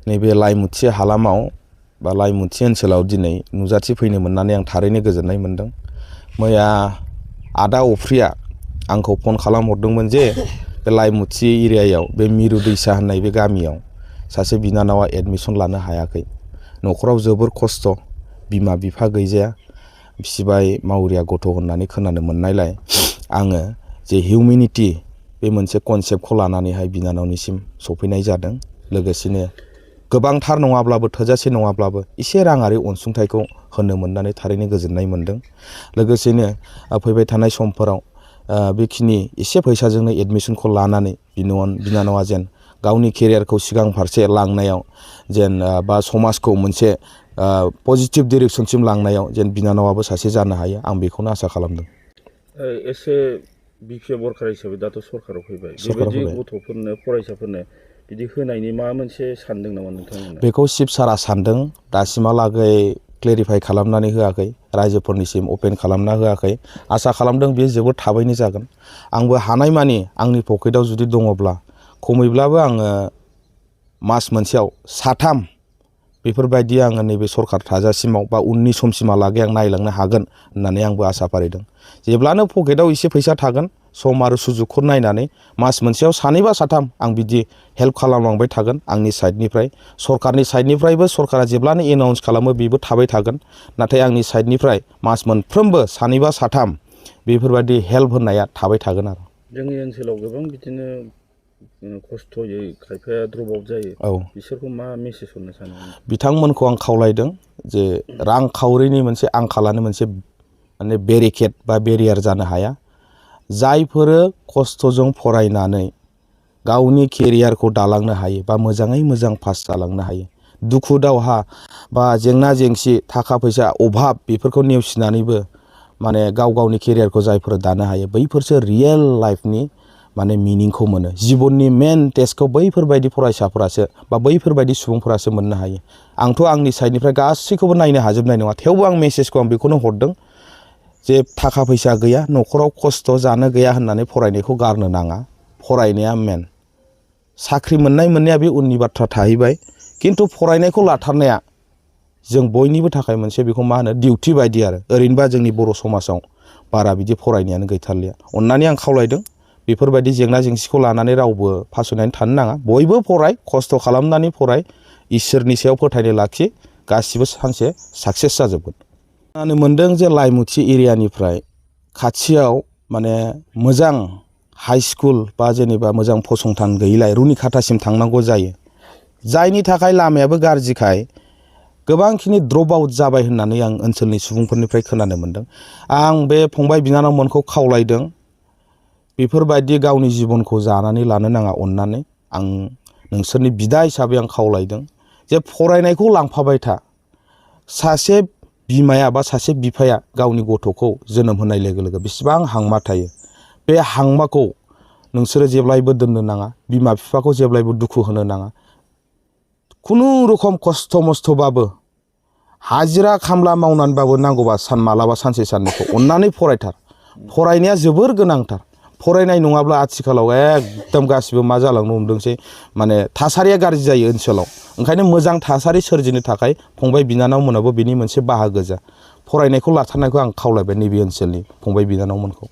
नैबे लाइमुथि हालामाव बा लाइमुथि ओनसोलाव दिनै नुजाथि फैनो मोननानै आं थारैनो गोजोननाय मोनदों। मैया आदा अफ्रिया आंखौ फन खालामहरदोंमोन जे बे लाइमुथि एरियायाव बे मिरु दैसा होननाय बे गामियाव सासे बिनानावा एडमिसन लानो हायाखै। न'खराव जोबोर खस्थ', बिमा बिफा गैजाया, बिसिबाय मावरिया गथ' होननानै खोनानो मोननायलाय आङो जे हिउमेनिटी बे मोनसे कनसेप्टखौ लानानैहाय बिनानावनिसिम सफैनाय जादों। लोगोसेनो गोबांथार नङाब्लाबो थोजासे नङाब्लाबो एसे राङारि अनसुंथाइखौ होनो मोननानै थारैनो गोजोननाय मोनदों। लोगोसेनो फैबाय थानाय समफोराव बेखिनि एसे फैसाजोंनो एडमिसनखौ लानानै बिनानावा जेन गावनि केरियारखौ सिगां फारसे लांनायाव जेन बा समाजखौ मोनसे पजिटिभ डिरेक्सनसिम लांनायाव जेन बिनानावाबो सासे जानो हायो, आं बेखौनो आसा खालामदों। एसे बिपिए बरखार हिसाबै दाथ' सरकाराव फैबाय, बेबायदि गथ'फोरनो फरायसाफोरनो बिदि होनायनि माबा मोनसे सानदों नामा नोंथांमोना? बेखौ चिफ सारा सानदों, दासिमहालागै क्लेरिफाइ खालामनानै होआखै, रायजोफोरनिसिम अपेन खालामना होआखै। आसा खालामदों बेयो जोबोद थाबैनो जागोन। आंबो हानायमानि आंनि पकेटाव जुदि दङब्ला खमैब्लाबो आङो मास मोनसेयाव साथाम बेफोरबायदि आङो नैबे सरकार थाजासिमाव बा उननि समसिमहालागै आं नायलांनो हागोन होननानै आंबो आसा फारिदों। जेब्लानो पकेटाव एसे फैसा थागोन, सम आरो सुजुगखौ नायनानै मास मोनसेयाव सानै बा साथाम आं बिदि हेल्प खालामलांबाय थागोन आंनि साइडनिफ्राय। सरकारनि साइडनिफ्रायबो सरकारा जेब्लानो एनाउन्स खालामो बेबो थाबाय थागोन। नाथाय आंनि साइडनिफ्राय मास मोनफ्रोमबो सानै बा साथाम बेफोरबायदि हेल्प होनाया थाबाय थागोन आरो। जोंनि ओनसोलाव गोबां बिदिनो खस्थ'यै खायफाया द्रप आउट जायो। औ, बिसोरखौ मा मेसेज हरनो सानो? बिथांमोनखौ आं खावलायदों जे रांखावरिनि मोनसे आंखालानो मोनसे माने बेरिकेड बा बेरियार जानो हाया। जायफोरो खस्थ'जों फरायनानै गावनि केरियारखौ दालांनो हायो बा मोजाङै मोजां पास जालांनो हायो, दुखु दावहा बा जेंना जेंसि थाखा फैसा अभाब बेफोरखौ नेवसिनानैबो माने गाव गावनि केरियारखौ जायफोर दानो हायो, बैफोरसो रियेल लाइफनि माने मिनिंखौ मोनो। जिबननि मेन टेस्टखौ बैफोरबायदि फरायसाफोरासो बा बैफोरबायदि सुबुंफोरासो मोननो हायो। आंथ' आंनि साइडनिफ्राय गासैखौबो नायनो हाजोबनाय नङा, थेवबो आं मेसेजखौ आं बेखौनो हरदों जे थाखा फैसा गैया, न'खराव खस्थ' जानो गैया होननानै फरायनायखौ गारनो नाङा। फरायनाया मेन। साख्रि मोननाया बे उननि बाथ्रा थाहैबाय, खिन्थु फरायनायखौ लाथारनाया जों बयनिबो थाखाय मोनसे बेखौ मा होनो डिउटि बायदि आरो। ओरैनोबा जोंनि बर' समाजाव बारा बिदि फरायनायानो गैथारलिया। अननानै आं खावलायदों बेफोरबायदि जेंना जेंसिखौ लानानै रावबो फासयनानै थानो नाङा। बयबो फराय, खस्थ' खालामनानै फराय, इसोरनि सायाव फोथायनाय लाखि, गासिबो सानसे साक्सेस जाजोबगोन। खोनानो मोनदों जे लाइमुथि एरियानिफ्राय खाथियाव माने मोजां हाइ स्कुल बा जेनेबा मोजां फसंथान गैयिलाय रुनिखाथासिम थांनांगौ जायो। जायनि थाखाय लामायाबो गाज्रिखाय गोबांखिनि द्रप आउट जाबाय होननानै आं ओनसोलनि सुबुंफोरनिफ्राय खोनानो मोनदों। आं बे फंबाय बिनानावमोनखौ खावलायदों बेफोरबायदि गावनि जिबनखौ जानानै लानो नाङा। अननानै आं नोंसोरनि बिदा हिसाबै आं खावलायदों जे फरायनायखौ लांफाबाय था। सासे बिमाया बा सासे बिफाया गावनि गथ'खौ जोनोम होनाय लोगो लोगो बेसेबां हांमा थायो, बे हांमाखौ नोंसोरो जेब्लायबो दोननो नाङा। बिमा बिफाखौ जेब्लायबो दुखु होनो नाङा। खुनुरुखम खस्थ' मस्थ'बाबो हाजिरा खामला मावनानैबाबो नांगौबा मालाबा सानसे साननैखौ अननानै फरायथार। फरायनाया जोबोर गोनांथार। फरायनाय नङाब्ला आथिखालाव एकदम गासिबो मा जालांनो हमदोंसै, माने थासारिया गाज्रि जायो ओनसोलाव। ओंखायनो मोजां थासारि सोरजिनो थाखाय फंबाय बिनानावमोनाबो बेनि मोनसे बाहागो जा। फरायनायखौ लाथारनायखौ आं खावलायबाय नैबे ओनसोलनि फंबाय बिनानावमोनखौ।